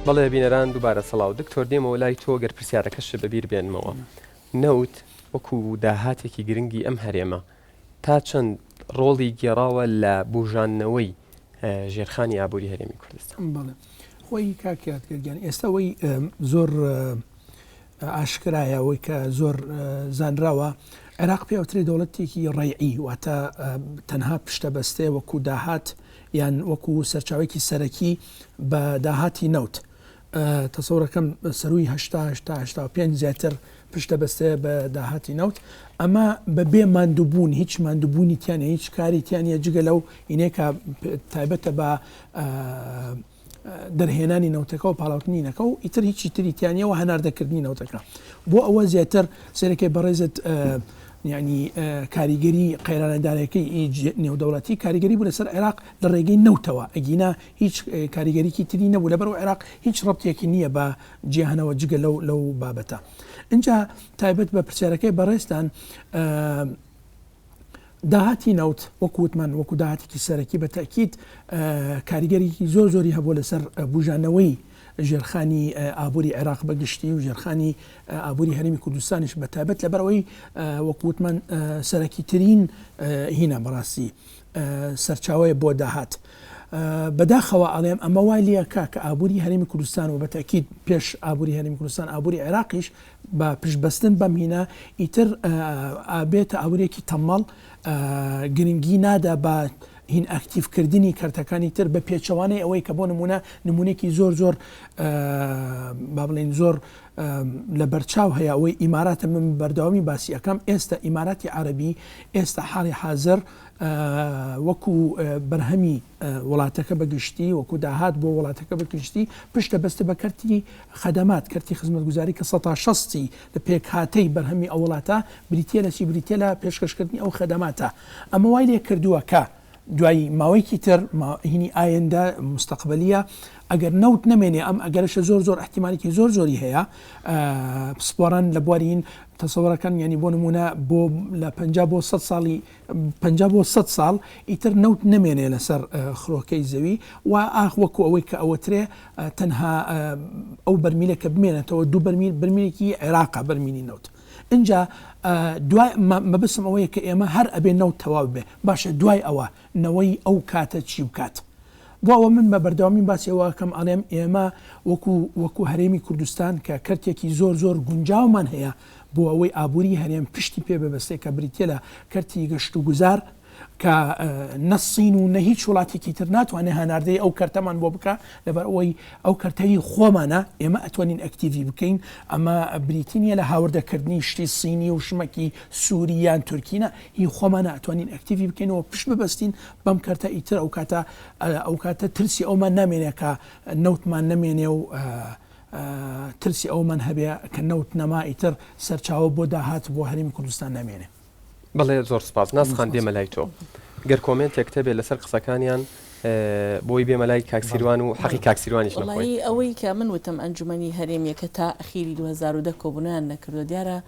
بەڵێ بینەران دووبارە سڵاو دکتۆر دێمەوە لای تۆ گەر پرسیارەکەشت بەبیر بێنمەوە نەوت وەکو داهاتێکی گرنگی ئەم هەرێمە تا چەند ڕۆڵی گێڕاوە لە بوژاندنەوەی ژێرخانی ئابووری هەرێمی کوردستان؟ بەڵێ خۆی کاک یادگەر گیان ئێستا ئەوەی زۆر ئاشکرایە ئەوەی کە زۆر زانراوە عێراق پێوترێ دەوڵەتێکی ڕەیعی واتە تەنها پشتە بەستێ وەکو داهات یان وەکو سەرچاوێکی سەرەکی بە داهاتی نەوت تەسەورەکەم سەرووی 80 85 زیاتر پشت دەبەستێ بە داهاتی نەوت ئەمە بە بێ ماندووبوون هیچ ماندووبوونی تیا نیە هیچ کاری تیا نیە جگە لەو ئینەی کە تایبەتە بە دەرهێنانی نەوتەکە و پاڵاوتنی نەکە و ئیتر هیچی تری تیا نیە و هەناردەکردنی نەوتەکە بۆ ئەوە زیاتر سەرەکەی بەڕێزت یعنی کاریگەری قەیرانە دارایەکەی نێودەوڵەتی کاریگەری بوو لەسەر عێراق لە ڕێگەی نەوتەوە ئەگینا هیچ کاریگەریکی تری نەبوو لەبەرئەوە عێراق هیچ ڕەبتێکی نییە بە جیهانەوە جگە لەو لەو بابەتە ئینجا تایبەت بە پرسیارەکەی بەڕێزتان داهاتی نەوت وەکو وتمان وەکو داهاتێکی سەرەکی بە تەئکید کاریگەریی زۆر زۆری هەبووە لەسەر بوژانەوەی ژێرخانی ئابووری عێراق بە گشتی و ژێرخانی ئابووری هەرێمی کوردستانیش بە تایبەت لەبەرئەوەی وەکو وتمان سەرەکی ترین هینە بەڕاستی سەرچاوەیە بۆ داهات. بەداخەوە ئەڵێم ئەمە وای لێکا کە ئابووری هەرێمی کوردستان و بە تەئکید پێش ئابووری هەرێمی کوردستان ئابووری عێراقیش بە پشت بەستن بەم هینە ئیتر ئابێتە ئابووریەکی تەمەڵ گرنگی نادا بە هین ئەکتیڤ کردنی کەرتەکانی تر بە پێچەوانەی ئەوەی کە بۆ نمونە نمونێکی زۆر زۆر با بڵێین زۆر لە بەرچاو هەیە ئەوەی ئیماراتە من بەردەوامی باسی ئەکەم ئێستا ئیماراتی عەرەبی ئێستا حاڵی حازر وەکو بەرهەمی وڵاتەکە بە گشتی وەکو داهات بۆ وڵاتەکە بە گشتی پشتە بەستە بە کەرتی خەدەمات کەرتی خزمەتگوزاری کە سەتا شەستی لە پێکهاتەی بەرهەمی ئەو وڵاتە بریتیە لە چی بریتیە لە پێشکەشکردنی ئەو خەدەماتە ئەمە وای لێ کردووە کە دوای ماوەیەکی تر هینی ئایندە مستەقبەلیە ئەگەر نەوت نەمێنێ ئەم ئەگەرەشە زۆر زۆر احتیمالێکی زۆر زۆری هەیە پسپۆران لە بواری هین تەسەوەرەکەن یعنی بۆ نمونە بۆ لە 50 بۆ 100 ساڵی 50 بۆ 100 ساڵ ئیتر نەوت نەمێنێ لەسەر خرۆکەی زەوی و ئاخ وەکو ئەوەی کە ئەوەترێ تەنها ئەو بەرمیلە کە بمێنێتەوە دوو بەرمیل بەرمیلێکی عێراقە بەرمیلی نەوت ئینجا دوای مەبەستم ئەوەیە کە ئێمە هەر ئەبێ نەوت تەواو بێ باشە دوای ئەوە نەوەی ئەو کاتە چی بکات؟ بۆ ئەوە من بە بەردەوامی باسی ئەوە ئەکەم ئەڵێم ئێمە وەکو وەکو هەرێمی کوردستان کە کەرتێکی زۆر زۆر گونجاومان هەیە بۆ ئەوەی ئابووری هەرێم پشتی پێ ببەستێ کە بریتیە لە کەرتی گەشتوگوزار کە نە سین و نە هیچ وڵاتێکی تر ناتوانێت هەناردەی ئەو کەرتەمان بۆ بکا لەبەر ئەوەی ئەو کەرتەی خۆمانە ئێمە ئەتوانین ئەکتیڤی بکەین ئەمە بریتی نییە لە هاوردەکردنی شتی سینی و شمەکی سووری یان تورکی نا هی خۆمانە ئەتوانین ئەکتیڤی بکەینەوە پشت ببەستین بەم کەرتە ئیتر ئەو کاتە ئەو کاتە ترسی ئەومان نامێنێ کە نەوتمان نەمێنێ و ترسی ئەومان هەبێ کە نەوت نەما ئیتر سەرچاوە بۆ داهات بۆ هەرێمی کوردستان نامێنێ. بەڵێ زۆر سپاس ناز خان دێمە لای تۆ گەر کۆمێنتێکت هەبێ لەسەر قسەکانیان بۆی بێمە لای کاک سیروان و حەقی کاک سیروانیش نەخۆین. وەڵایی ئەوەی کە من وتم ئەنجومەنی هەرێمیەکە تا ئەخیری 2010 کۆبونەوەیان نەکردوە دیارە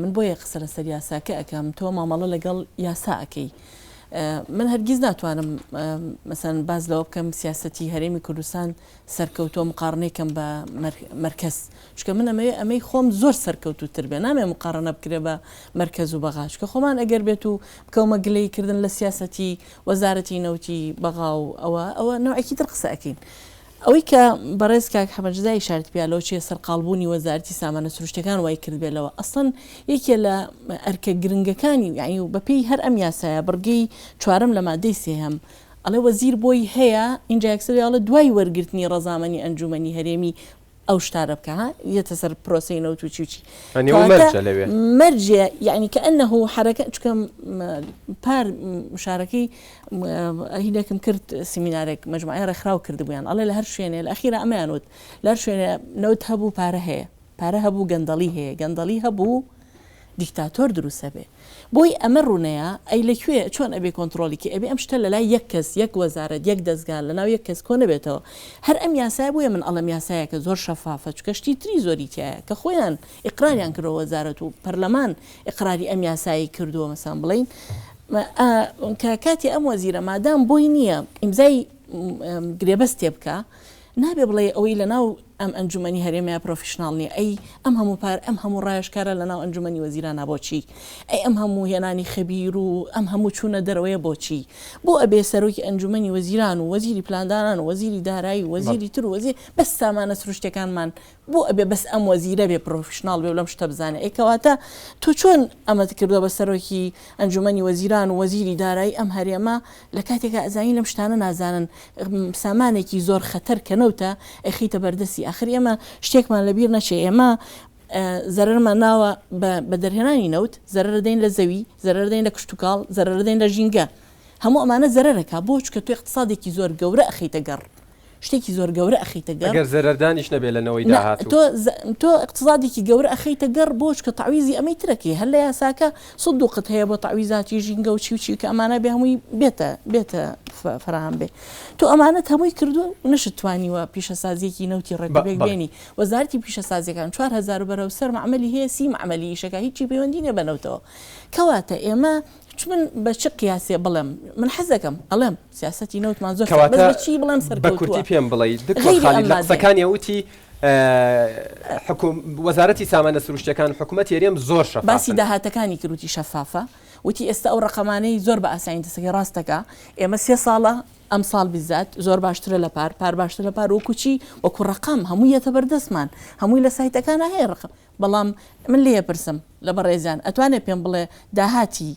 من بۆیە قسە لەسەر یاساکە ئەکەم تۆ مامەڵە لەگەڵ یاسا ئەکەی من هەرگیز ناتوانم مەسەن باس لەوە بکەم سیاسەتی هەرێمی کوردستان سەرکەوتووە مقاڕنەی کەم بە مەرکەز چونکە من ئەمەوێ ئەمەی خۆم زۆر سەرکەوتووتر بێ نامەوێ مقاڕنە بکرێ بە مەرکەز و بەغا چونکە خۆمان ئەگەر بێت و بکەومە گلەیی کردن لە سیاسەتی وەزارەتی نەوتی بەغا و ئەوە ئەوە نەوعێکی تر قسە ئەکەین ئەوەی کە بەڕێز کاک حەمە جەزا ئیشارەتی پیا لەوە چیە سەرقاڵبوونی وەزارەتی سامانە سروشتیەکان وای کردبێ لەوە ئەسڵەن یەکێ لە ئەرکە گرنگەکانی یعنی بەپێی هەر ئەم یاسایە بڕگەی چوارەم لە مادەی سێهەم ئەڵێ وەزیر بۆی هەیە ئینجا یەکسەر ئەڵێ دوای وەرگرتنی ڕەزامەنی ئەنجومەنی هەرێمی ئەو شتانە بکا ها یەتە سەر پرۆسەی نەوت و چی و چی یانی ئەو مەرجە لەوێ مەرجێ یعنی کە ئەنه حرەکە چکە پار شارەکەی هینێکم کرد سیمینارێک مەجموعەی ڕێکخراو کردبوویان ئەڵێ لە هەر شوێنێ لە ئەخیرا ئەمەیان وت لە هەر شوێنێ نەوت هەبوو پارە هەیە پارە هەبوو گەندەڵی هەیە گەندەڵی هەبوو دیکتاتۆر دروست ئەبێ بۆی ئەمە ڕوونەیە ئەی لە کوێ چۆن ئەبێ کۆنتڕۆڵی کەی ئەبێ ئەم شتە لەلای یەک کەس یەک وەزارەت یەک دەزگا لەناو یەک کەس کۆ نەبێتەوە هەر ئەم یاسایە بۆیە من ئەڵێم یاسایەکە زۆر شەفافە چونکە شتی تری زۆری تیایە کە خۆیان ئیقراریان کردوە وەزارەت و پەرلەمان ئیقراری ئەم یاسایەی کردووە مەسەن بڵێین کە کاتی ئەم وەزیرە مادام بۆی نییە ئیمزای گرێبەستێ بکا. نابێ بڵێی ئەوەی لەناو ئەم ئەنجومەنی هەرێمەیا پرۆفیشناڵ نیە، ئەی ئەم هەموو پار ئەم هەموو ڕاوێژکارە لەناو ئەنجومەنی وەزیرانا بۆچی؟ ئەی ئەم هەموو هێنانی خەبیر و ئەم هەموو چوونە دەرەوەیە بۆچی؟ بۆ ئەبێ سەرۆکی ئەنجومەنی وەزیران و وەزیری پلاندانان و وەزیری دارایی و وەزیری تر و وەزیر بەس سامانە سروشتیەکانمان بۆ ئەبێ بەس ئەم وەزیرە بێ پرۆفیشناڵ بێ و لەم شتە بزانێ؟ ئەی کەواتە تۆ چۆن ئەمەت کردوە بە سەرۆکی ئەنجومەنی وەزیران و وەزیری دارایی ئەم هەرێمە لە کاتێکا ئەزانی لەم شتانە نازانن سامانێکی زۆر خەتەر کە نەوتە ئەیخەیتە بەردەستی ئاخر ئێمە شتێکمان لەبیر نەچێ ئێمە زەرەرمان ناوە بە دەرهێنانی نەوت زەرەر دەین لە زەوی زەرەر دەین لە کشتوکاڵ زەرەر دەین لە ژینگە هەموو ئەمانە زەرەرەکە بۆ چکە تو اقتصادێکی زۆر گەورە ئەخەیتە گەڕ شتێکی زۆر گەورە ئەخەیتە گەڕ. ئەگەر زەرەردانیش نەبێ لە نەوەی داهاتوو. تۆ تۆ ئیقتسادێکی گەورە ئەخەیتە گەڕ بۆ چونکە تەعویزی ئەمەی ترەکەی هەر لە یاساکە سندوقت هەیە بۆ تەعویزاتی ژینگە و چی و چی کە ئەمانە بێ هەمووی بێتە بێتە فەراهەم بێ تۆ ئەمانەت هەمووی کردووە و نەشت توانیوە پیشەسازیەکی نەوتی ڕێک و پێک بێنی وەزارەتی پیشەسازیەکان 4000 بەرەو سەر مەعمەلی هەیە سی مەعمەلی ئیشەکە هیچی پەیوەندی نیە بە نەوتەوە کەواتە ئێمە چ من بە چ قیاسێ بڵێم من حەزەکەم ئەڵێم سیاسەتی نەوتمان زۆر کەواتە بەس بە چی بڵێم بە سەرکەوتووە کورتی پێم بڵێی دکتۆر غەیری خالید ئەم لە مادەیە. قسەکانیا وتی حکوم وەزارەتی سامانە سروشتیەکان حکومەتی هەرێم زۆر باسی شەفافن. داهاتەکانی کرد وتی شەفافە وتی ئێستا ئەو ڕەقەمانەی زۆر بە ئاسانی دەستەکەی ڕاست دەکا ئێمە سێ ساڵە ئەمساڵ بیزات زۆر باشترە لە پار پار باشترە لە پار وەکو چی وەکو ڕەقەم هەمووی یەتە بەردەستمان هەمووی لە سایتەکانا هەیە ڕەقەم بەڵام من لێ ئەپرسم لە بەڕێزیان ئەتوانێ پێم بڵێ داهاتی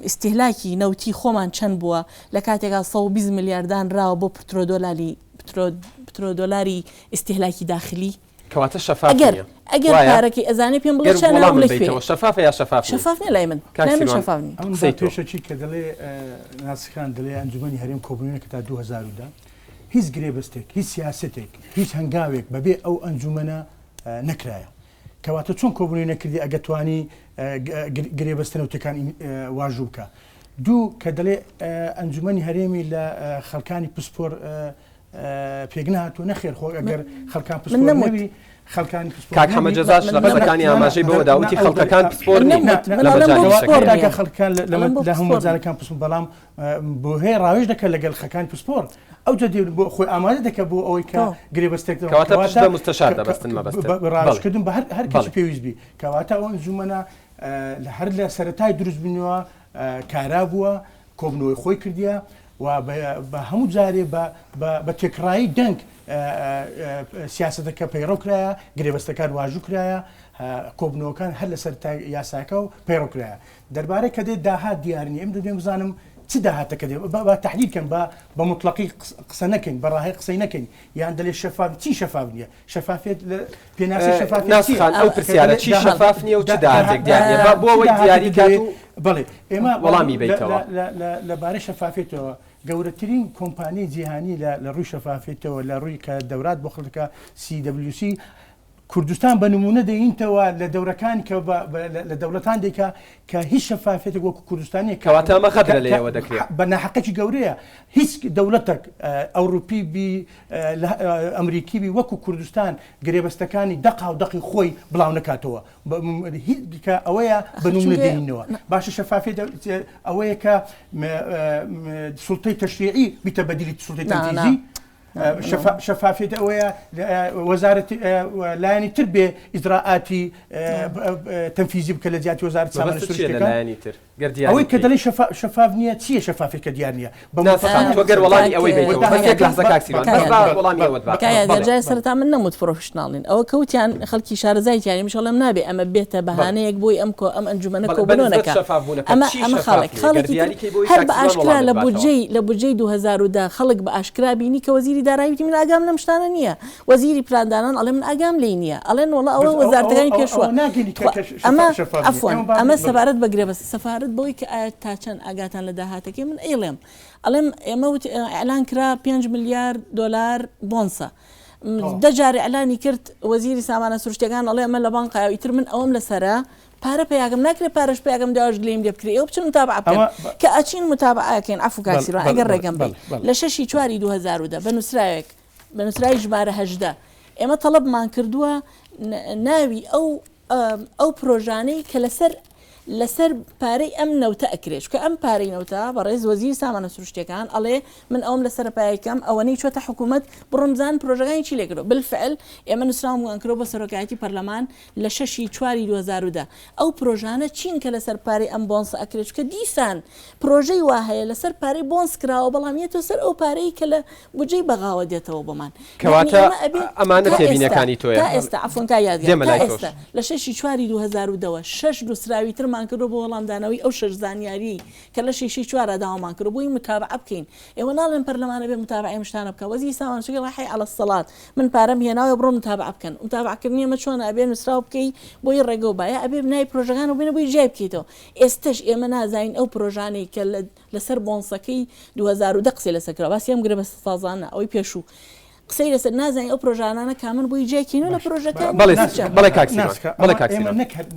ئیستیهلاکی نەوتی خۆمان چەند بووە لە کاتێکا 120 ملیار دانراوە بۆ پترۆدۆلالی پترۆدۆلاری ئیستیهلاکی داخلی؟ کەواتە شەفاف ئەگەر نییە ئەگەر وایە؟ پارەکەی ئەزانێ پێم بڵێ گەر چەنە و وەڵامم لە کوێیە؟ بەیتەوە شەفافە یا شەفاف نییە؟ شەفاف نییە لای من کاک لای من سیروان شەفاف نییە. ئەم قسەی تۆ. پێشەکی کە دەڵێ ناسخان دەڵێ ئەنجومەنی هەرێم کۆبوونەوەی کە تا 2010 هیچ گرێبەستێک هیچ سیاسەتێک هیچ هەنگاوێک بەبێ ئەو ئەنجومەنە نەکرایە کەواتە چۆن کۆبوونەوەی نەکردی ئەگە توانی گرێبەستە نەوتەکان واژوو بکە دوو کە دەڵێ ئەنجومەنی هەرێمی لە خەڵکانی پسپۆر پێک نهاتوو نەخێر خۆ ئەگەر خەڵکان پسپۆر نەبی خەڵکانی پسپۆر کاک حەمە جەزاش لە قسەکانی ئاماژەی بەوە دا وتی خەڵکەکان پسپۆر نین لە مەجالی شەکەیە. خەڵکان لە هەموو مەجالەکان پسپۆر بەڵام بۆ هەیە ڕاوێژ دەکات لەگەڵ خەکانی پسپۆر ئەو جا دێ بۆ خۆی ئامادە دەکات بۆ ئەوەی کە گرێبەستێک کەواتە پشت بە مستەشار دەبەستن مەبەستت. بە ڕاوێژکردن بە هەر هەر کەسی پێویست بی کەواتە ئەو ئەنجومەنە لە هەر لە سەرەتای دروست بوونەوە کارا بووە کۆبنەوەی خۆی کردیە و بە هەموو جارێ بە تێکڕایی دەنگ سیاسەتەکە پەیڕەو کرایە گرێبەستەکان واژوو کرایە کۆبنەوەکان هەر لەسەر یاساکە و پەیڕەو کرایە دەربارەی کە دێت داهات دیار نییە، ئێمە دەبێ بزانم چ داهاتەکە دێ، با تەحلیل کەن، با بە موتڵەقی قسە نەکەین، بە ڕاهی قسەی نەکەین، یان دەلێ شەفاف، چی شەفاف نییە؟ شەفافیەت لە پێناسەی شەفافیەت ناس چییە؟ خان ئەو کە پرسیارە دەلێ چی داهات شەفاف نییە و چ داهاتێک دیار نییە؟ با بۆ چ ئەوەی داهاتێک دیاری کات دەوێ؟ و بەڵێ ئێمە وەڵامی بەیتەوە. لە بارەی شەفافیەتەوە گەورەترین کۆمپانیای جیهانی لە لە ڕووی شەفافیەتەوە لە ڕووی کە دەورات بۆ خەڵکە CWC کوردستان بە نموونە دەینتەوە لە دەورەکان کە لە دەوڵەتان دەیکا کە هیچ شەفافیەتێک وەکو کوردستان نیە کەواتە ئەمە غەدرە لێیەوە دەکرێ. بە ناحەقێکی گەورەیە هیچ دەوڵەتەک ئەوڕوپی بی ئەمریکی بی وەکو کوردستان گرێبەستەکانی دەقا و دەقی خۆی بڵاو نەکاتەوە کە ئەوەیە بە نمونە دێنینەوە باشە شەفافیەت ئەوەیە کە سوڵتەی تەشریعی بیتە بەدیلی سوڵتەی تەنفیزی شەفافیەت ئەوەیە وەزارەتی لایەنی تر بێ ئیجرائاتی تەنفیزی بکە لە جیاتی وەزارەتی سامانە سروشتیەکان. لایەنی تر گەر دیاری ئەوەی کە بکەی. دەڵێی شەفاف نییە چییە شەفافیەت کە دیار نییە؟ بە ناس خان تۆ گەر وەڵامی ئەوەی کاک بەیتەوە بەس یەک لەحزە کاک سیروان بەس با وەڵامی ئەوەت کاک باتەوە. یادگار بەڵێ. جا سەرەتا من نەموت پرۆفیشناڵ نین ئەوە کە وتیان خەڵکی شارەزای تیانە منیش ئەڵێم نابێ ئەمە بێتە بەهانەیەک بۆی ئەم کۆ ئەم ئەنجومەنە بەڵێ کۆبوونەوە بەنسبەت نەکا شەفاف بوونەکە ئەمە چی ئەمە شەفاف خاڵێک نییە گەر خاڵێکی تر دیاری کەی بۆی هەر کاک بە سیروان ئاشکرا وەڵامت لە باتەوە. بودجەی لە بودجەی 2010 خەڵک بە ئاشکرا بینی کە وەزیری دارایی وتی من ئاگام لەم شتانە نییە وەزیری پلاندانان ئەڵێ من ئاگام لێی نییە ئەڵێن وەڵا ئەوە بەس ئەو ئەو وەزارەتەکانی ئەو پێشووە ئەوە ناگەینی کە تخوا کە ئەمە شەفاف نییە عەفوەن ئێمە با ئەمە بڵێ سەبارەت بە گرێبەست سەفارەت بەوەی کە ئایا تا چەند ئاگاتان لە داهاتەکەی من ئەیڵێم ئەڵێم ئێمە وت ئیعلان کرا 5 ملیار دۆلار بۆنسە دە جار ئیعلانی کرد وەزیری سامانە سروشتیەکان ئەڵێ ئەمە لە بانقایە ئیتر من ئەوەم لەسەرە پارە پەیاکەم ناکرێ پارەش پەیاکەم داواش گلەییم لێ بکرێ ئێوە بچن متابعە بکەن کە ئەچین متابعە ئەکەین عەفو کاک سیروان ئەگەر ڕێگەم بەی لە شەشی چواری 2010 بە نووسراوێک بە نووسراوی ژمارە 18 ئێمە تەڵەبمان کردووە ناوی ئەو ئەو پرۆژانەی کە لەسەر لەسەر پارەی ئەم نەوتە ئەکرێ چونکە ئەم پارەی نەوتە بەڕێز وەزیری سامانە سروشتیەکان ئەڵێ من ئەوەم لەسەرە پایەی کەم ئەوەنەی چۆتە حکومەت بڕۆن بزانن پرۆژەکانی چی لێکردوە بالفعل ئێمە نوسراومان کردوە بۆ سەرۆکایەتی پەرلەمان لە شەشی چواری 2010 ئەو پرۆژانە چین کە لەسەر پارەی ئەم بۆنسە ئەکرێت چونکە دیسان پرۆژەی وا هەیە لەسەر پارەی بۆنس کراوە بەڵام یەتەوە سەر ئەو پارەی کە لە بودجەی بەغاوە دێتەوە بۆمان یانی کەواتە ئێمە ئەبێ ئەمانە تا ئێستا تێبینیەکانی تۆیە تا ئێستا عەفوەن کاک یادگار دێمە تا لای تۆش. ئێستا لە شەشی چواری 2010 وە شەش نوسراوی ترمان کردوە بۆ وەڵامدانەوەی ئەو شەش زانیاریەی کە لە شەشی چوارا داوامان کردوە بۆی متابعە بکەین ئێوە ناڵێن پەرلەمان ئەبێ متابعەی ئەم شتانە بکا وەزیری سامان سوکی ئەڵێ حەی عەلە الصلاة من پارەم هێناوە بڕۆن متابعە بکەن متابعە کردنی ئەمە چۆنە ئەبێ نوسراو بکەی بۆی ڕێگەو با یا ئەبێ ناوی پرۆژەکان بێنە بۆی جیای بکەیتەوە ئێستەش ئێمە نازانین ئەو پرۆژانەی کە لە لەسەر بۆنسەکەی 2010 قسەی لەسەر کرا باسی ئەم گرێبەستە تازانە ئەوەی پێشوو قسەی لەسەر نازانین ئەو پرۆژانانە کامن بۆی جیای کەینەوە لە پرۆژەکانی بەڵێ بودجە. بەڵێ کاک سیروان ناسکە بەڵێ ئەوە کاک ئێمە سیروان نەک هەر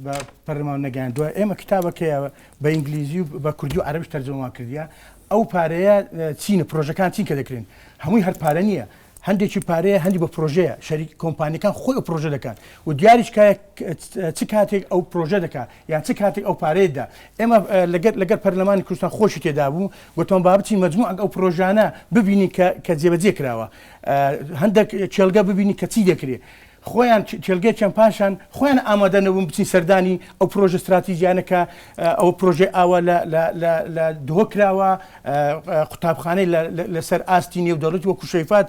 بە پەرلەمان نەگەیاندووە ئێمە کتابەکەیە بە ئینگلیزی و بە کوردی و عەرەبیش تەرجەمەمان کردیە ئەو پارەیە چینە پرۆژەکان چین کە دەکرێن هەمووی هەر پارە نییە هەندێکی پارەیە هەندی بە پرۆژەیە شەریک کۆمپانیەکان خۆی ئەو پرۆژە دەکات و دیاریش کایە چ کاتێک ئەو پرۆژە دەکات یان چ کاتێک ئەو پارەیە دا ئێمە لەگەر لەگەر پەرلەمانی کوردستان خۆشی تێدا بوو گوتمان با بچین مەجموعێک ئەو پرۆژانە ببینین کە کە جێبەجێ کراوە هەندێک کێڵگە ببینین کە چی دەکرێت خۆیان کێڵگەیەکیان پاشان خۆیان ئامادە نەبوون بچین سەردانی ئەو پرۆژە ستراتیژیانە کە ئەو پرۆژەی ئاوا لە لە لە لە دهۆک کراوە قوتابخانەی لەسەر ئاستی نێودەوڵەتی وەکو شەیفات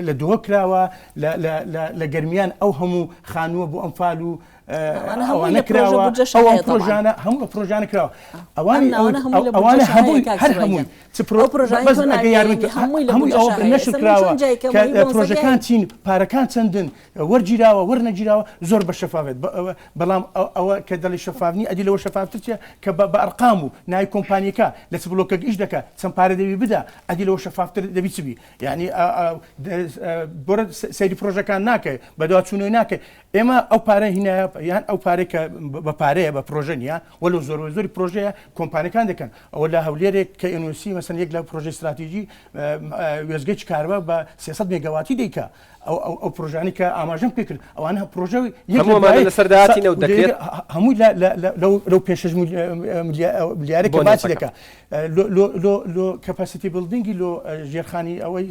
لە دهۆک کراوە لە لە لە لە گەرمیان ئەو هەموو خانووە بۆ ئەنفال و ئەوانە هەمووی ئەوانە لە پرۆژە کراوە بودجەشا ئەو هەیە تەبعەن. پرۆژانە هەموو ئەو پرۆژانە کراوە ئەم ئەوانی ناوانە هەمووی لە ئەوانە بودجەشا هەیە هەمووی کاک هەر سروە هەمووی گیان. چ پرۆ ئەو پرۆژانەی بەس تۆ ئەگەر ناوی یارمەتی ئەهێنی هەمووی لە هەمووی ئەوە بودجەشا هەیە. نەشر ئێستا من کراوە چۆن جای کەم کە وەی بۆنسەکەی پرۆژەکان چین پارەکان چەندن وەرگیراوە وەرنەگیراوە زۆر بە شەفافێت بەڵام ئەوە کە دەڵی شەفاف نیە ئەدی لەوە شەفافتر چیە کە بە ئەرقام و ناوی کۆمپانیەکە لە چ بلۆکێک ئیش دەکا چەند پارە دەبی بدا ئەدی لەوە شەفافتر دەبی چ بی یانی بۆرە سەیری پرۆژەکان ناکەی بەدواچوونەوەی ناکەی ئێمە ئەو پارە هینایە یان ئەو پارەی کە بە پارەیە بە پرۆژە نییە وەلو زۆر زۆری پرۆژەیە کۆمپانیەکان دەکەن ئەوە لە هەولێرێک کە ئێنوسی مەسەن یەک لە پرۆژەی استراتیژی وێستگەی کارەبا بە 300 مێگاواتی دەیکا ئەو ئەو ئەو پرۆژانەی کە ئاماژەم پێ کرد ئەوانە پرۆژە یەک لە هەموو ئەمانە دوای لەسەر داهاتی نەوت دەکرێت؟ هەمووی لە لە لە لەو لەو پێ شەش ملیارێک بۆ کە باسی نەوتەکە. دەکا لۆ لۆ لۆ لۆ capacity building ی لۆ ژێرخانی ئەوەی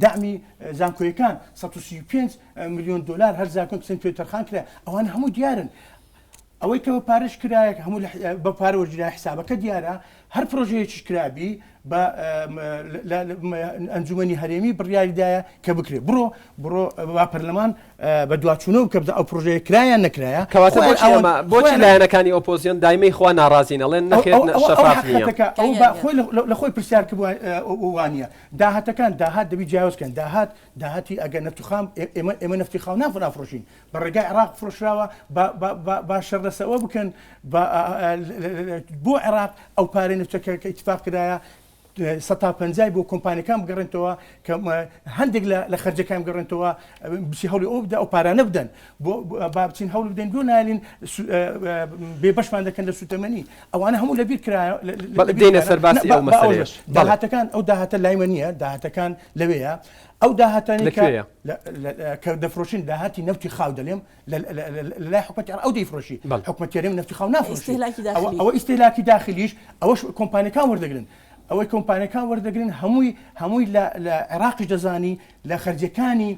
دەعمی زانکۆیەکان 135 ملیۆن دۆلار هەر زانکۆیەک چەند پێ تەرخان کرا ئەوانە هەموو دیارن ئەوەی کە بە پارەش کرایە هەموو بە پارە وەرگیرا حسابەکە دیارە هەر پرۆژەیەکیش کرابی بە ئەنجومەنی هەرێمی بڕیاری دایە کە بکرێ بڕۆ بڕۆ با پەرلەمان بە دواچوونەوە بکە بزانە ئەو پرۆژەیە کرایان نەکرایە کەواتە خۆیان بۆچی ئەوان ئەمە بۆچی خۆیان لایەنەکانی ئۆپۆزیۆن دایمەی خوا ناڕازین ئەڵێن ئەو نەخێر ئەو نە ئەو ئەو شەفاف نییە حەقیقەتەکە ئەو با خۆی لە لە خۆی پرسیار کردبوو وانییە داهاتەکان داهات دەبی جیاواز کەن داهات داهاتی ئەگەر نەفت و خام ئێمە ئێمە نەفتی خاو نافرۆشین بە ڕێگای عێراق فرۆشراوە با با با با شەڕ لەسەر ئەوە بکەن با بۆ عێراق ئەو پارەی نەوتە کە کە ئیتفاق کرایە سەتا پەنجای بۆ کۆمپانیەکان بگەڕێنتەوە کە هەندێک لە لە خەرجەکان بگەڕێنتەوە بچی هەوڵی ئەو بدە ئەو پارانە بدەن بۆ با بچین هەوڵ بدەین بۆ نالین بێ بەشمان دەکەن لە سوتەمەنی ئەوانە هەموو لەبیر کرایە دێنە سەر باسی ئەو مەسەلەیەش داهاتەکان ئەو داهاتە لای مە نییە داهاتەکان لەوەیە ئەو داهاتانەی لە کوێیە؟ کە دەفرۆشین داهاتی نەوتی خاو دەلێم لە لای حکومەتی عێراق ئەو دەیفرۆشی بەڵێ. حکومەتی هەرێم نەوتی خاو نافرۆشی ئیستیهلاکی ئەوە داخلی. ئەوە ئیستیهلاکی داخلیش ئەوەش کۆمپانیەکان وەردەگرن ئەوەی کۆمپانیەکان وەردەگرن هەمووی هەمووی لە لە عێراقیش دەزانی لە خەرجیەکانی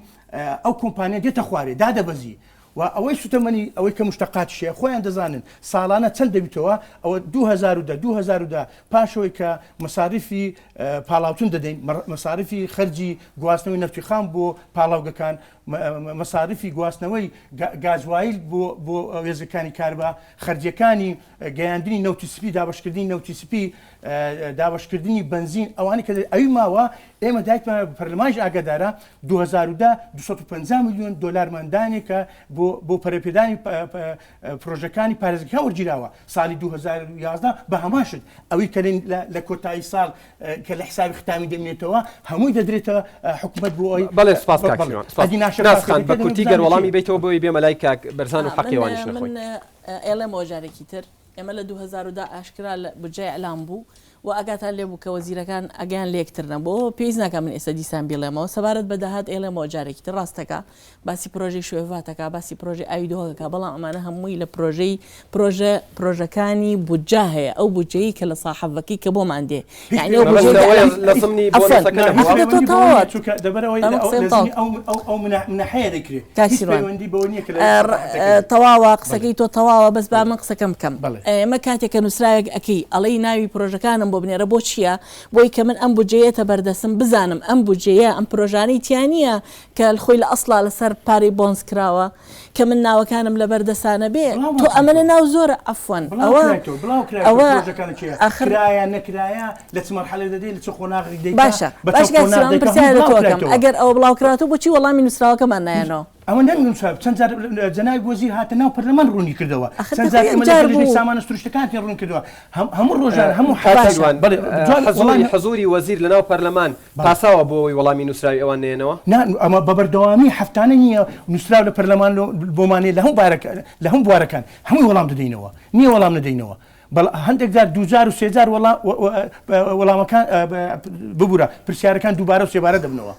ئەو کۆمپانیا دێتە خوارێ دادەبەزی و ئەوەی سوتەمەنی ئەوەی کە مشتەقاتیش هەیە خۆیان دەزانن ساڵانە چەند دەبیتەوە ئەوە 2010 2010 پاشەوەی کە مەساریفی پاڵاوتن دەدەین مەساریفی خەرجی گواستنەوەی نەفتی خام بۆ پاڵاوگەکان مەساریفی گواستنەوەی گازوایل بۆ بۆ وێستگەکانی کارەبا خەرجیەکانی گەیاندنی نەوتی سپی دابەشکردنی نەوتی سپی دابەشکردنی بەنزین ئەوانەی کە ئەوی ماوە ئێمە دایکمان پەرلەمانیش ئاگادارە 2010 250 میلیۆن دۆلارمان دانێ کە بۆ بۆ پەرەپێدانی پرۆژەکانی پارێزگەکان وەرگیراوە ساڵی 2011 بە هەمان شت ئەوی کە لە کۆتایی ساڵ کە لە حسابی ختامی دەمێنێتەوە هەمووی دەدرێتە حکومەت بۆ ئەوەی بەڵێ سپاس کاک سیروان سپاس ناز خان بە کورتی گەر وەڵامی بەیتەوە بۆی بێمە لای کاک بەرزان و حەقی ئەوانیش نەخۆین. من ئێڵێمەوە جارێکی تر ئێمە لە 2010 ئاشکرا لە بودجەی ئیعلام بوو. و ئاگاتان لێ بوو کە وەزیرەکان ئاگایان لە یەکتر نەبوو، پێویست ناکا من ئێستا دیسان بیڵێمەوە. سەبارەت بە داهات ئەیڵێمەوە جارێکی تر، ڕاستەکا باسی پرۆژەی شوێڤات ئەکا، باسی پرۆژەی ئاوی دهۆک ئەکا، بەڵام ئەمانە هەمووی لە پرۆژەی پرۆژە پرۆژەکانی بودجە هەیە، ئەو بودجەیەی کە لە ساحەڤەکەی کە بۆمان دێ، هیچ یەعنی ئەو پەیوەندی بودجەیە کە ئەوەیە ئەم لە زمنی عەفوەن بۆنەسەکە نا نەبووە؟ هیچ ئەخ دە تۆ پەیوەندی بەوە تەواوە نییە چونکە لەبەرئەوەی ئەمە لە ئەو قسەیم لە تەواو زمنی ئەو ئەو ئەو مناحەیە دەکرێ کاک هیچ سیروان پەیوەندی بەوە نییە کە لە سەفحەتەکەی بێ. تەواوە بەڵێ. قسەکەی تۆ تەواوە بەس با بەڵێ. من قسەکەم بکەم. بەڵێ. ئێمە کاتێک کە نووسراوێک ئەکەی ئەڵێی ناوی پرۆژەکانم بۆ بنێرە بۆ چییە؟ بۆی کە من ئەم بودجەیەتە بەردەستم بزانم ئەم بودجەیە ئەم پرۆژانەی تیا نییە کە خۆی لە ئەسڵا لەسەر پارەی bonds کراوە کە من ناوەکانم لەبەر دەسا نەبێ بڵاو تۆ ئەمەنە ناکرێتەوە. ناو زۆرە عەفوەن بڵاو ئەوە کرایتەوە بڵاو کرایتەوە ئەوە پرۆژەکان لە چیە ئاخر کرایە نەکرایە لە چ مەرحەلە دەدەی لە چ قۆناغێک دەیکا باشە بە باشە چەند کاک قۆناغ سیروان من دەیکا پرسیار هەمووی لە بڵاو تۆ ئەکەم کرایتەوە. ئەگەر ئەوە بڵاو کراوەتەوە بۆچی وەڵامی نووسراوەکەمان نایەنەوە؟ ئەوە نەک نووسراو چەند جار جەنابی وەزیر هاتە ناو پەرلەمان ڕوونی کردەوە ئاخر چەند دەخۆ جار یەک ئێمە جار لەگەڵ لیژنەی بوو. سامانە سروشتەکان پێ ڕوون کردەوە هەموو ڕۆژانە هەموو کاک هەفتە سیروان بەڵێ جوان حزوری وەڵامی حزوری وەزیر لەناو پەرلەمان بەڵێ. پاساوە بۆ ئەوەی وەڵامی نووسراوی ئەوان نەیەنەوە؟ نا ئەمە بە بەردەوامی هەفتانە نییە نووسراو لە پەرلەمان بۆمان لە هەموو بارەکە لە هەموو بوارەکان هەمووی وەڵام دەدەینەوە نییە وەڵام نەدەینەوە بەڵ هەندێک جار دووجار و سێجار وەڵام وەڵامەکان ببورە پرسیارەکان دووبارە و سێبارە دەبنەوە.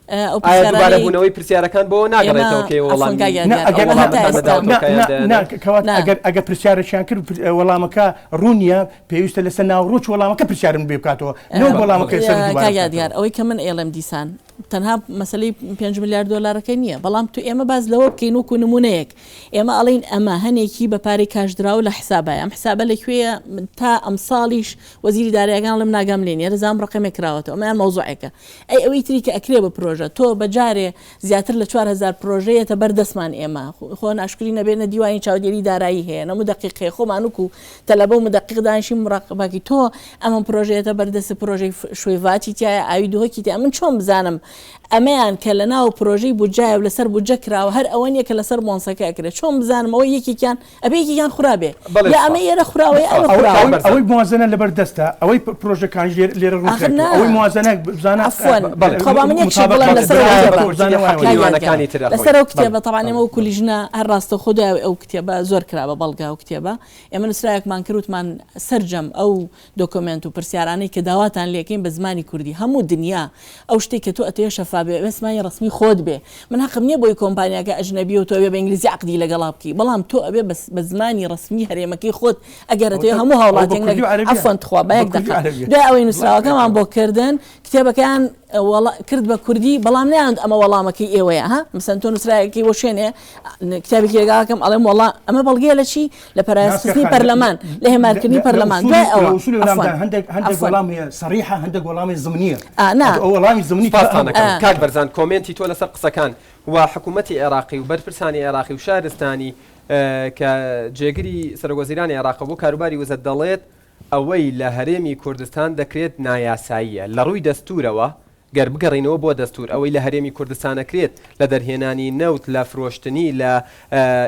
ئەو ئایا پرسیارانەی دووبارەبوونەوەی پرسیارەکان بۆ ئێمە ناگەڕێتەوە کە ئێوە عەفوەن وەڵامی کاک نا یادگار ئەگەر ئەوە نا هەتا وەڵامتان ئێستا نەداوەتەوە نا کە نا یان نا دەیانەوە؟ کەواتە نا ئەگەر ئەگەر پرسیارێکیان کرد وەڵامەکە ڕوون نییە پێویستە لەسەر ناوەڕۆکی وەڵامەکە پرسیارم بێ بکاتەوە نەوەک وەڵامەکە لەسەر دووبارە کاک یادگار بکاتەوە. ئەوەی کە من ئێڵێم دیسان تەنها مەسەلەی پێنج ملیار دۆلارەکە نییە بەڵام تو ئێمە باس لەوە بکەین وەکو نمونەیەک ئێمە ئەڵێین ئەمە هەنێکی بە پارەی کاش دراوە لە حسابایە ئەم حسابە لە کوێیە تا ئەمساڵیش وەزیری دارایەکان ئەڵێم ناگام لێ نییە دەزانم ڕەقەمێک کراوەتەوە ئەمەیان مەوزوعێکە ئەی ئەوەی تری کە ئەکرێ بە پرۆژە تۆ بە جارێ زیاتر لە 4000 پرۆژە یەتە بەر دەستمان ئێمە خۆ ناشکری نەبێ نە دیوانی چاودێری دارایی هەیە نە مدەقیق هەیە خۆمان وکو تەلەبە و مدەقیق دانیشین مراقبەکی تۆ ئەمە پرۆژە یەتە بەر دەست پرۆژەی شوێڤاتی تایە ئاوی دهۆکی تایە من چۆن بزانم ئەمەیان کە لە ناو پرۆژەی بودجایە و لەسەر بودجە کراوە هەر ئەوە نیە کە لەسەر بۆنسەکە ئەکرێ چۆن بزانم ئەوە یەکێکیان ئەبێ یەکێکیان خورابێ بەڵێ یا ئەمە سوپاس. ئێرە خوراوە یا ئەوێ سوپاس. خوراوە. کاک بەرزان. ئەوەی موازنە لەبەر دەستە ئەوەی پرۆژەکانیش لێرە ڕوون ئاخر کرایتەوە نا ئەوەی موازنە بزانە عەفوەن بەڵێ. خۆ با من یەک شت مطابق بڵێم بەڵێ لەسەر ئەو برایان کتێبە بزانە وایە کاک یادگار میوانەکانی تر ئەخۆین. لەسەر ئەو بەڵێ. کتێبە تەبعەن ئێمە وەکو لیژنە هەر ڕاستەوخۆ دوای ئەو کتێبە زۆر کرا بە بەڵگە ئەو کتێبە ئێمە نووسراوێکمان کرد وتمان سەرجەم ئەو دۆکۆمێنت و پرسیارانەی کە داواتان لێکەین بە زمانی کوردی هەموو دنیا ئەو شتەی کە تۆ ئەتەوێ شەفاف بێ ئەبێ زمانی ڕەسمی خۆت بێ من هەقم نیە بۆی کۆمپانیاکە ئەجنەبیە و تۆ ئەبێ بە ئینگلیزی عەقدی لەگەڵا بکەی بەڵام تۆ ئەبێ بە زمانی ڕەسمی هەرێمەکەی خۆت ئەگەر ئەتەوێ هەموو هاوڵاتیەک نەک عەفوەن تخوا با یەک دەقە دوای ئەوەی نوسراوەکەمان بۆ کردن کتێبەکەیان کرد بە کوردی بەڵام نەیان ئەمە وەڵامەکەی ئێوەیە ها مەسەن تۆ نووسراوێکی بۆ شوێنێ کتابێکی لەگەڵاکەم ئەڵێم وەڵا ئەمە بەڵگەیە لە چی لە پەراوێزخستنی پەرلەمان لە هێمارکردنی پەرلەمان دوای ئەوە هەندێک هەندێک وەڵام هەیە سەریحە هەندێک وەڵامی زمنیە نا ئەو وەڵامی زمنی سپاستان ئەکەم کاک بەرزان کۆمێنتی تۆ لەسەر قسەکان و حکوومەتی عێراقی و بەرپرسانی عێراقی و شارستانی کە جێگری سەرۆکوەزیرانی عێراقە بۆ کاروباری وزە دەڵێت ئەوەی لە هەرێمی کوردستان دەکرێت نایاساییە لە ڕووی دەستوورەوە، گەر بگەڕێینەوە بۆ دەستوور ئەوەی لە هەرێمی کوردستان ئەکرێت لە دەرهێنانی نەوت، لە فرۆشتنی، لە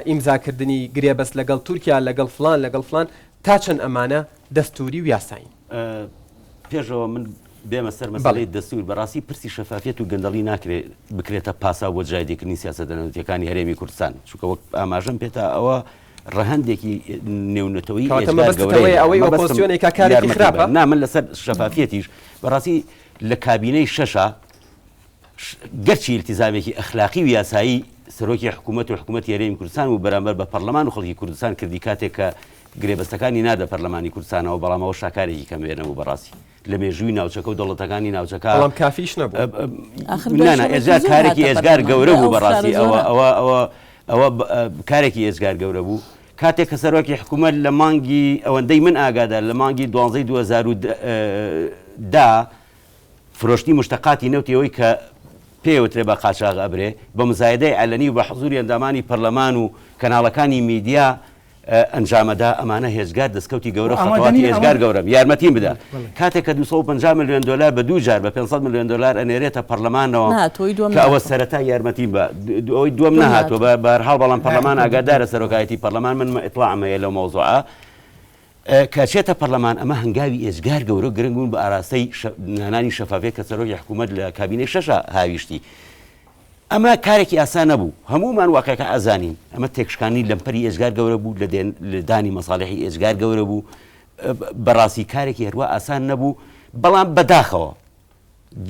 ئیمزاکردنی گرێبەست لەگەڵ تورکیا، لەگەڵ فڵان، لەگەڵ فڵان، تا چەند ئەمانە دەستووری و یاسایین؟ پێشەوە من بێمە سەر مەسەلەی دەستوور، بەڕاستی پرسی شەفافیەت و گەندەڵی ناکرێ بکرێتە پاساو بۆ دژایەتیکردنی سیاسەتە نەوتییەکانی هەرێمی کوردستان، چونکە وەک ئاماژەم پێدا ئەوە ڕەهەندێکی نێونەتەوەیی کەواتە ئێجگار مەبەستت گەورەیە. ئەوەیە ئەوەی مەبەستم ئۆپۆزسیۆنێکە کارێکی یارمەتی خراپە؟ بە. نا من لەسەر شەفافیەتیش بەڕاستی لە کابینەی شەشا گەرچی ئیلتیزامێکی ئەخلاقی و یاسایی سەرۆکی حکوومەت و حکوومەتی هەرێمی کوردستان و بەرامبەر بە پەرلەمان و خەڵکی کوردستان کردی کاتێک کە گرێبەستەکانی ناردە پەرلەمانی کوردستانەوە بەڵام ئەوە شاکارێکی کەم وێنە بوو بەڕاستی لە مێژووی ناوچەکە و دەوڵەتەکانی ناوچەکە بەڵام کافیش نەبوو. ئاخر دوای نا نا شەڕێکی ئێجگار زۆر کارێکی هاتە ئێجگار پەرلەمان گەورە دوای بوو ئەو فشارە بەڕاستی ئەوە زۆرە. ئەوە ئەوە ئەوە کارێکی ئێجگار گەورە بوو کاتێک کە سەرۆکی حکوومەت لە مانگی ئەوەندەی من ئاگادار لە مانگی دوانزەی 2010 فرۆشتنی مشتەقاتی نەوتی ئەوەی کە پێوترێ بە قاچاغ ئەبرێ بە مزایدەی عەلەنی و بە حزوری ئەندامانی پەرلەمان و کەناڵەکانی میدیا ئەنجامەدا ئەمانە هێجگار دەستکەوتی گەورە و خەتەواتی ئێجگار گەورەن یارمەتیم بدە کاتێک کە 250 ملیۆن دۆلار بە دوو جار بە 500 ملیۆن دۆلار ئەنێرێتە پەرلەمانەوە کە ئەوە سەرەتا یارمەتیم بە ئەوەی دووەم نەهاتووە بە بەرحاڵ بەڵام پەرلەمان ئاگادارە سەرۆکایەتی پەرلەمان من ئیتڵاعم هەیە لەو مەوزوعە کە چێتە پەرلەمان ئەمە هەنگاوی ئێجگار گەورە و گرنگ بوون بە ئاراستەی نانانی شەفافیەت کە سەرۆکی حکوومەت لە کابینەی شەشە هاویشتی ئەمە کارێکی ئاسان نەبوو، هەموومان واقیعەکە ئەزانین، ئەمە تێکشکاندنی لەمپەری ئێجگار گەورە بوو، لە دانی مەساڵیحی ئێجگار گەورە بوو. بەڕاستی کارێکی هەروا ئاسان نەبوو بەڵام بەداخەوە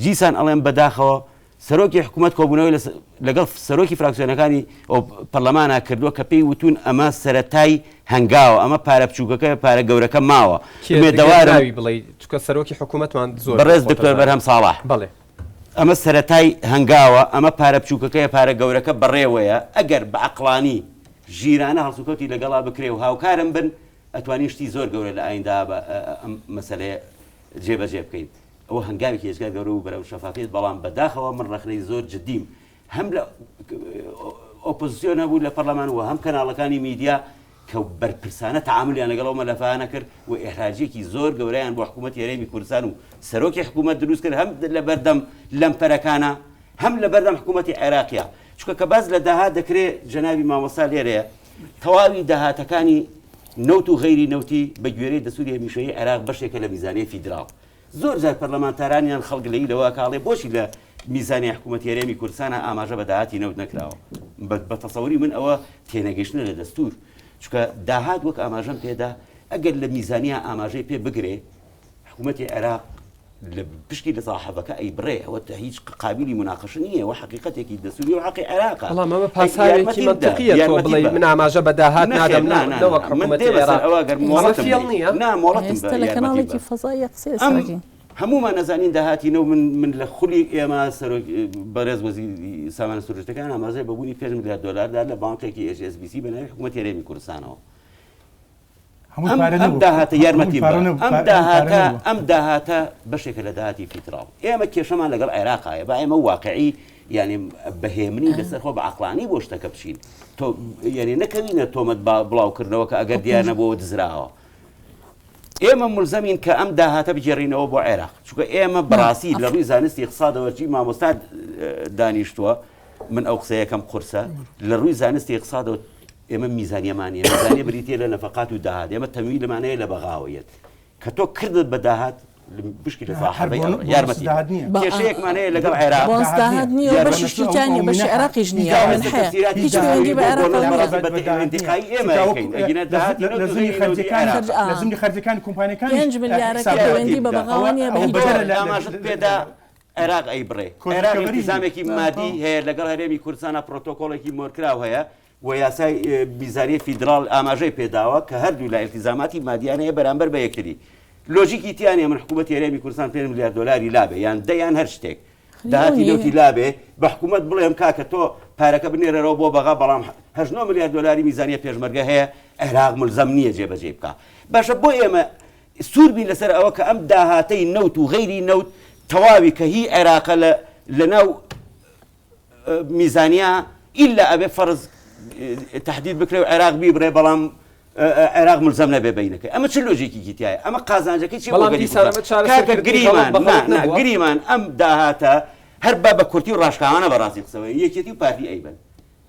دیسان ئەڵێم بەداخەوە سەرۆکی حکوومەت کۆبوونەوەی لەگەڵ سەرۆکی فراکسیۆنەکانی پەرلەمانە کردووە کە پێی وتون ئەمە سەتای هەنگاوە ئەمە پارە بچووکەکە پارە گەورەکە ماوە مێدەوارەوی بڵێ چکە سەرۆکی حکوومەتمان زۆر بەڕێز دکتۆر بەرهەم ساڵح بڵێ ئەمە سەتای هەنگاوە ئەمە پارە بچووکەکەی پارە گەورەکە بەڕێوەیە ئەگەر بە عقلانی ژیرانە هەڵسوکەوتی لەگەڵا بکرێ و هاوکارم بن ئەتوانین شتی زۆر گەورە لە ئایندە بە ئەم مەسەلەیە جێبەجێ بکەین. ئەوە هەنگاوێکی ئێجگار گەورە بوو بەرەو شەفافیەت، بەڵام بەداخەوە من ڕەخنەی زۆر جدیم هەم لە ئۆپۆزسیۆن هەبوو لە پەرلەمان و هەم کەناڵەکانی میدیا کە بەرپرسانە تەعامولیان لەگەڵ ئەو مەلەفانە کرد و ئیحراجیەکی زۆر گەورەیان بۆ حکوومەتی هەرێمی کوردستان و سەرۆکی حکوومەت دروست کرد هەم لە بەردەم لەمپەرەکانە هەم لە بەردەم حکوومەتی عێراقیە چونکە کە باس لە داهات دەکرێ جەنابی مامۆستا لێرەیە تەواوی داهاتەکانی نەوت و غەیری نەوتی بە گوێرەی دەستوری هەمیشەیی عێراق بەشێکە لە میزانیەی فیدراڵ. زۆر جار پەرلەمانتاران یان خەڵک گلەیی لەوە ئەکا ئەڵێ بۆچی لە میزانیای حکوومەتی هەرێمی کوردستانا ئاماژە بە داهاتی نەوت نەکراوە؟ بە تەسەوری من ئەوە تێنەگەیشتنە لە دەستوور. چونکە داهات وەک ئاماژەم پێدا ئەگەر لە میزانیا ئاماژەی پێ بگرێ حکوومەتی عێراق لە پشکی لە زاحەڤەکە ئەیبڕێ ئەوە هیچ قابیلی مناقەشە نییە وە حەقیقەتێکی دەستوری و حەقی عێراقە. بەڵام ئەمە پاساوێکی مەنتقییە تۆ بڵێی من ئاماژە بە داهات نادەم نەوەک حکوومەتی عێراق. ئەمە فێڵ نییە؟ نا مۆڵەتم بە ئێستا لە یارمەتی بە. کەناڵێکی فەزاییە قسەی لەسەر ئەم ئەکەین. هەموومان ئەزانین داهاتی نەو من من لە خولی ئێمە سەرۆک بەڕێز وەزیری سامانە سروشتەکان ئاماژەی بە بوونی 5 ملیار دۆلار دا لە بانقێکی HSBC بە ناوی حکوومەتی هەرێمی کوردستانەوە. ئەم داهاتە یارمەتی ئەم داهاتە ئەم داهاتە بەشێکە لە داهاتی فیدراڵ ئێمە کێشەمان لەگەڵ عێراقایە با ئێمە واقعی یعنی بەهێمنی لەسەر خۆ بە عقلانی بۆ شتەکە بچین تۆ یعنی نەکەوینە تۆمەت بڵاوکردنەوە کە ئەگەر دیار نەبووەوە دزراوە ئێمە ملزەمین کە ئەم داهاتە بگێڕینەوە بۆ عێراق چونکە ئێمە بەڕاستی لە ڕووی زانستی اقتصادەوە چی مامۆستا دانیشتووە من ئەو قسەیەکەم قورسە لە ڕووی زانستی اقتصادەوە ئێمە میزانیەمان نیە، میزانیە بریتیە لە نەفەقات و داهات، ئێمە تەمویلمان هەیە لە بەغاوە یەت کە تۆ کردت بە داهات بشکی لە زاحەبەی یارمەتی کێشەیەکمان هەیە لەگەڵ عێراق بۆنس داهات نییە و بەشی تیا نییە بەشی عێراقیش نییە هیچ پەیوەندی بە عێراقەوە نییە. ئینتیقایی ئێمە ئەکەین ئەگینا داهاتی نەوت و غەیری نەوتی عێراق لە زمنی خەرجەکانی کۆمپانیاکانیش پێنج ملیارەکە پەیوەندی بە بەغاوە نییە بە هیچ جۆرێک. ئاماژەت پێدا عێراق ئەیبڕێ عێراق ئیلتیزامێکی مادی هەیە لەگەڵ هەرێمی کوردستانا پرۆتۆکۆڵێکی مۆرکراو هەیە و یاسای میزانیەی فیدراڵ ئاماژەی پێداوە کە هەردوولا ئیلتیزاماتی مادیان هەیە بەرامبەر بە یەکتری. لۆژیکی تیا نیە من حکوومەتی هەرێمی کوردستان پێنج ملیار دۆلاری لابێ یان دە یان هەر شتێک داهاتی نەوتی لابێ بە حکوومەت بڵێم کاکە تۆ پارەکە بنێرەرەوە بۆ بەغا بەڵام هەشت نۆ ملیار دۆلاری میزانیە پێشمەرگە هەیە عێراق ملزەم نییە جێبەجێی بکا. باشە بۆ ئێمە سوور بین لەسەر ئەوە کە ئەم داهاتەی نەوت و غەیری نەوت تەواوی کە هی عێراقە لە لەناو میزانیە ئیلا ئەبێ فەرز تهدید بکرێ و عێراق بیبڕێ بەڵام عێراق ملزەم نەبێ بینەکەی ئەمە چ لۆژیکێکی تایە ئەمە قازانجەکەی چی بەڵام دیسان ئەمە چارەسەرکردنی گریمان بە خەڵک نا نەبووە؟ گریمان ئەم داهاتە هەر با بە کورتی و ڕاشکاوانە بەڕاستی قسەوە یەکێتی و پارتی ئەیبەن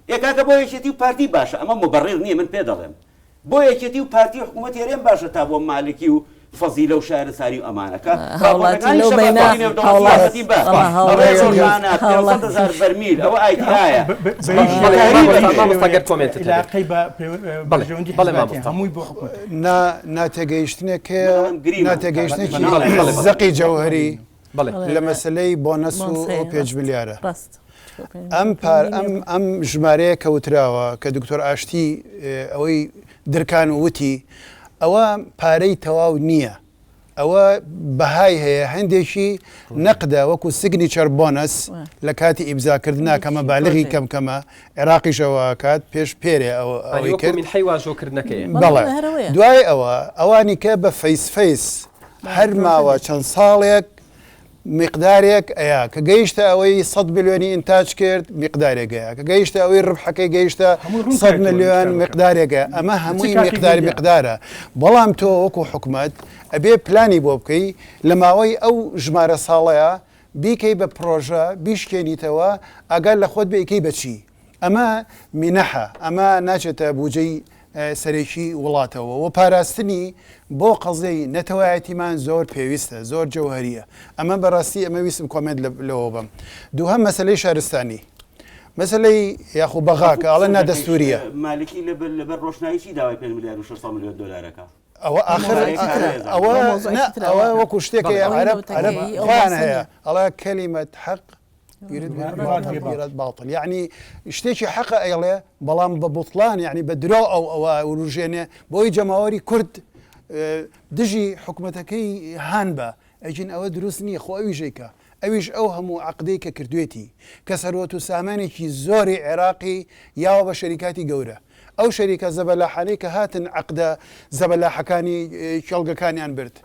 ئێ کاکە بۆ یەکێتی و پارتی باشە ئەمە مبرر نییە من پێ دەڵێم بۆ یەکێتی و پارتی و حکوومەتی هەرێم باشە تا بۆ مالکی و فەزیلە و شارستانی و ئەمانە کە هاوڵاتی ڕاپۆرتەکانی لەو شەفاف بەینە بۆ نێودەوڵەتی هاوڵات یارمەتی بە وەڵا ئەڵێ هاوڵاتی ڕۆژانە هاوڵاتی 500 هەزار بەرمیل ئەوە ئایتیایە مامۆستا گەر کۆمێنتت هەبێت. علاقەی بە بەڵێ بەرژەوەندی بەڵێ حزباتی مامۆستا. هەمووی بۆ حکومەت نا ناتێگەیشتنێک هەیە بەڵام گریمان. ناتێگەیشتنێکی بەڵێ، بەڵێ، بەڵێ. زەقی جەوهەری بەڵێ. لە مەسەلەی بۆنەس و بۆنس ئەو هەیە، پێنج ڕاست. ملیارە. ڕاست. ئەم پار ئەم ئەم ژمارەیە کە وتراوە کە دکتۆر ئاشتی ئەوەی درکان و وتی ئەوە پارەی تەواو نییە ئەوە بەهای هەیە هەندێکی نەقدە وەکو signature bonus لە کاتی ئیمزاکردنا کە مەبالغی کەم کەمە عێراقیش ئەوە ئەکات پێش پێرێ ئەوە ئەوەی وەکو کرد مینحەی واژۆکردنەکەیە. بەڵێ دوای ئەوە ئەوانی کە بە phase phase هەر ماوە چەند ساڵێک میقدارێک ئەیا کە گەیشتە ئەوەی سەد ملیۆنی ئینتاج کرد میقدارێک ئەیا کە گەیشتە ئەوەی ڕبحەکەی گەیشتە هەمووی ڕوون سەد کایتەوە لە ملیۆن کتابەکە. میقدارێک ئەیا ئەمە لە چ هەمووی کاتێک میقدار دیە؟ میقدارە بەڵام تۆ وەکو حکومەت ئەبێ پلانی بۆ بکەی لە ماوەی ئەو ژمارە ساڵەیا بیکەی بە پرۆژە بیشکێنیتەوە ئاگات لە خۆت بێ ئەیکەی بە چی ئەمە مینەحە ئەمە ناچێتە بوجەی سەرەکی وڵاتەوە و پاراستنی بۆ قەزیەی نەتەوایەتیمان زۆر پێویستە زۆر جەوهەریە ئەمە بەڕاستی ئەمە ویستم comment لەوە بەم دووهەم مەسەلەی شارستانی مەسەلەی یاخو بەغا کە ئەڵێن نادەستوریە. مالکی لەبەر ڕۆشنایی چی داوای 5 ملیار و 600 ملیۆن دۆلارەکە؟ ئەوە ئاخر ئەوە ئەوە وەکو شتێک عەرەب عەرەب خۆیان هەیە ئەڵێ کەلیمەت حەق يرد باطل یعنی شتێکی حەقە ئەیڵێ بەڵام بە بوتڵان یعنی بە درۆ ئەو ئەوە وروژێنێ بۆی جەماوەری کورد دژی حکومەتەکەی هان بە ئەجین ئەوە دروست نییە خۆ ئەویش ئەیکا ئەویش ئەو هەموو عەقدەی کە کردوێتی کە سەروەت و سامانێکی زۆری عێراقی یاوە بە شەریکاتی گەورە ئەو شەریکە زەبەلاحانەی کە هاتن عەقدە زەبەلاحەکانی کێڵگەکانیان برد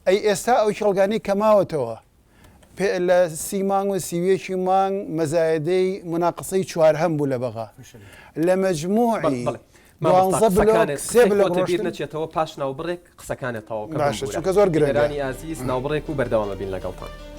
ئەی ئێستا ئەو کێڵگانەی کە ماوەتەوە پێ لە سی مانگ و سیویەکی مانگ مەزایەدەی مناقسەی چوارهەم بوو لە بەغا لە مەجموعی دوانزە بلۆک سێ بلۆک ڕۆشتن نەچێتەوە پاش ناوبڕێک قسەکانت تەواو کە باشە چونکە زۆر گرنگە. بینەرانی ئازیز ناوبڕێک و بەردەوام ئەبین لەگەڵتان.